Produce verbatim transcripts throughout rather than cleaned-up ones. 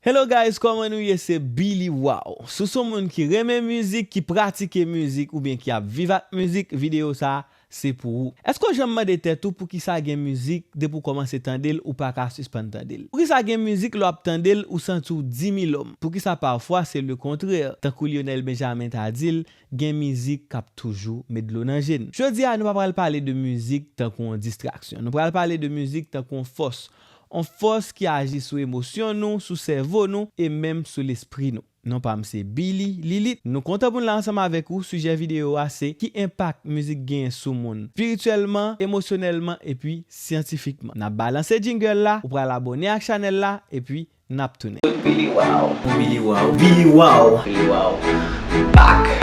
Hello guys, kòman nou ye? Se Billy Wow. Si w se yon moun ki renmen mizik, ki pratike mizik oubyen ki ap viv ak mizik, videyo sa a se pou ou. Èske w janm mande tèt ou poukisa gen mizik, depi w kòmanse tande l, ou pa ka sispann tande l? Poukisa gen mizik, lè w ap tande l, ou santi w di mil òm? Poukisa pafwa se lekontrè? Tankou Lionel Benjamin ta di l, gen mizik k ap toujou met dlo nan je n. Jodi a, nou pa pral pale de mizik tankou yon distraksyon. Nou pral pale de mizik tankou yon fòs. Yon fòs ki aji sou emosyon nou, sou sèvo nou e menm sou lespri nou. Non pa m se Billy Lilite. Nou kontan pou n la ansanm avèk ou. Sijè videyo a se ki enpak mizik genyen sou moun, espirityèlman, emosyonèlman epi syantifikman. N ap balanse jingle la, ou pral abòne ak chanèl la, epi n ap tounen. Billy Wow. Billy Wow. Billy Wow. Billy Wow. Back.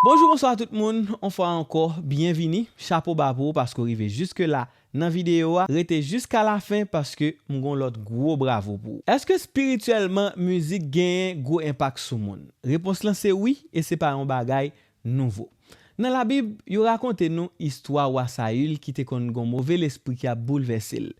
Bonjou, bonswa tout moun. Yon fwa ankò, byenvini. Chapo ba pou ou paske w rive jiske la nan videyo a. Rete jiska lafen paske m gon lòt gwo bravo pou ou. Èske espirityèlman mizik genyen gwo enpak sou moun? Repons lan se wi, e se pa yon bagay nouvo. Nan Labib, yo rakonte nou istwa wa Sayil ki te konn gon move lespri ki ap boulvèse l.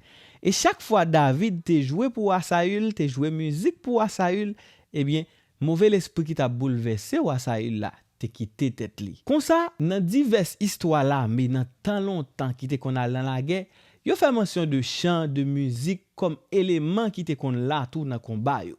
E chak fwa David te jwe pou wa Sayil, te jwe mizik pou wa Sayil, ebyen, move lespri ki t ap boulvèse wa Sayil la te kite tèt li. Konsa, nan divès istwa lame nan tan lontan ki te konn al nan lagè, yo fè mansyon de chan, de mizik kòm eleman ki te konn la tou nan konba yo.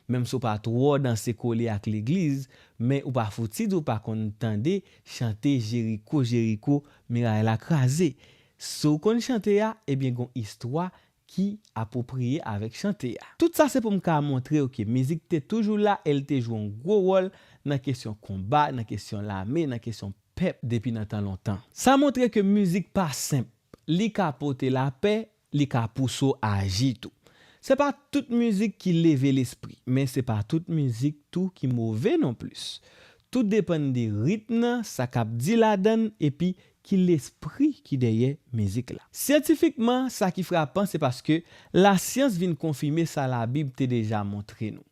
Menm si w pa twò danse kole ak legliz, men ou pa fouti di w pa konn tande chante Jeriko, Jeriko, miray la kraze. Si w konn chante a, ebyen gon istwa ki apwopriye avèk chante a. Tout sa se pou m ka montre w ke mizik te toujou la e l te jwe yon gwo wòl nan kesyon konba, nan kesyon lame, nan kesyon pèp depi nan tan lontan. Sa montre ke mizik pa senp, li ka pote lapè, li ka pouse w aji tou. Se pa tout mizik ki leve lespri, men se pa tout mizik tou ki move non plis. Tout depann de ritm nan, sa k ap di ladan l, epi ki lespri ki dèyè mizik la. Syantifikman, sa ki frapan, se paske lasyans vin konfime sa Labib te deja montre nou.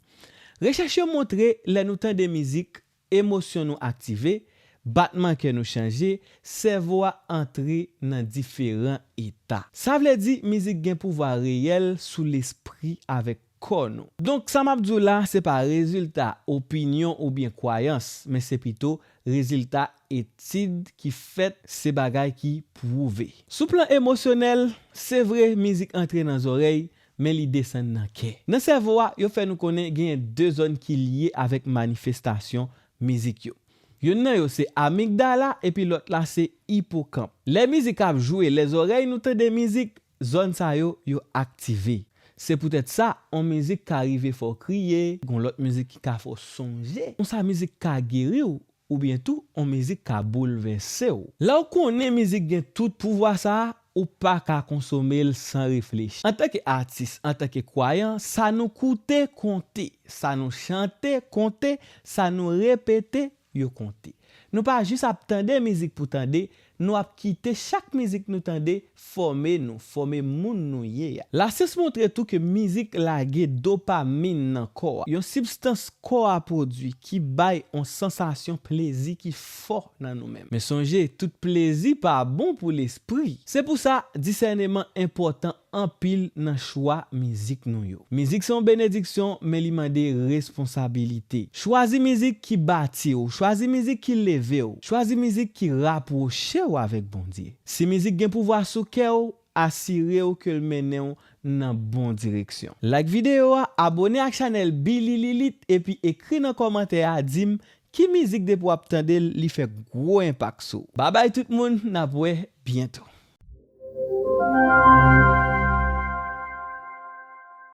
Rechèch yo montre, lè nou tande mizik, emosyon nou aktive, batman kè nou chanje, sèvo a antre nan diferan eta. Sa vle di, mizik gen pouvwa reyèl sou lespri avèk kò nou. Donk, sa m ap di w la, se pa rezilta opinyon oubyen kwayans, men se pito rezilta etid ki fèt, se bagay ki pwouve. Sou plan emosyonèl, se vre, mizik antre nan zòrèy, men li desann nan kè. Nan sèvo a, yo fè nou konnen genyen de zòn ki lye avèk manifestasyon mizik yo. Youn nan yo se amigdala epi lòt la se ipokanp. Lè mizik ap jwe, lè zòrèy nou tande mizik, zòn sa yo, yo aktive. Se poutèt sa, on mizik ka rive fè w kriye, gon lòt mizik ki ka fè w sonje. Konsa mizik ka geri w, oubyen tou, on mizik ka boulvèse w. Lè w konnen mizik gen tout pouvwa sa a, ou pa ka konsome l san reflechi. Antanke atis, antanke kwayan, sa nou koute konte, sa nou chante konte, sa nou repete, yo konte. Nou pa jis ap tande mizik pou tande, nou ap kite chak mizik nou tande fòme nou, fòme moun nou ye a. Lasyans montre tou ke mizik lage dopamin nan kò a, yon sibstans kò a pwodui ki bay yon sansasyon plezi ki fò nan nou menm. Men sonje, tout plezi pa bon pou lespri. Se pou sa, disèneman enpòtan anpil nan chwa mizik nou yo. Mizik se yon benediksyon, men li mande responsabilite. Chwazi mizik ki bati w, chwazi mizik ki leve w, chwazi mizik ki rapwoche w avèk Bondye. Si mizik gen pouvwa sou kè w, asire w ke l mennen w nan bon direksyon. Like videyo a, abòne ak chanèl Billy Lilite, epi ekri nan kòmantè a di m ki mizik depi w ap tande l, li fè gwo enpak sou w. Babay tout moun, n ap wè byento.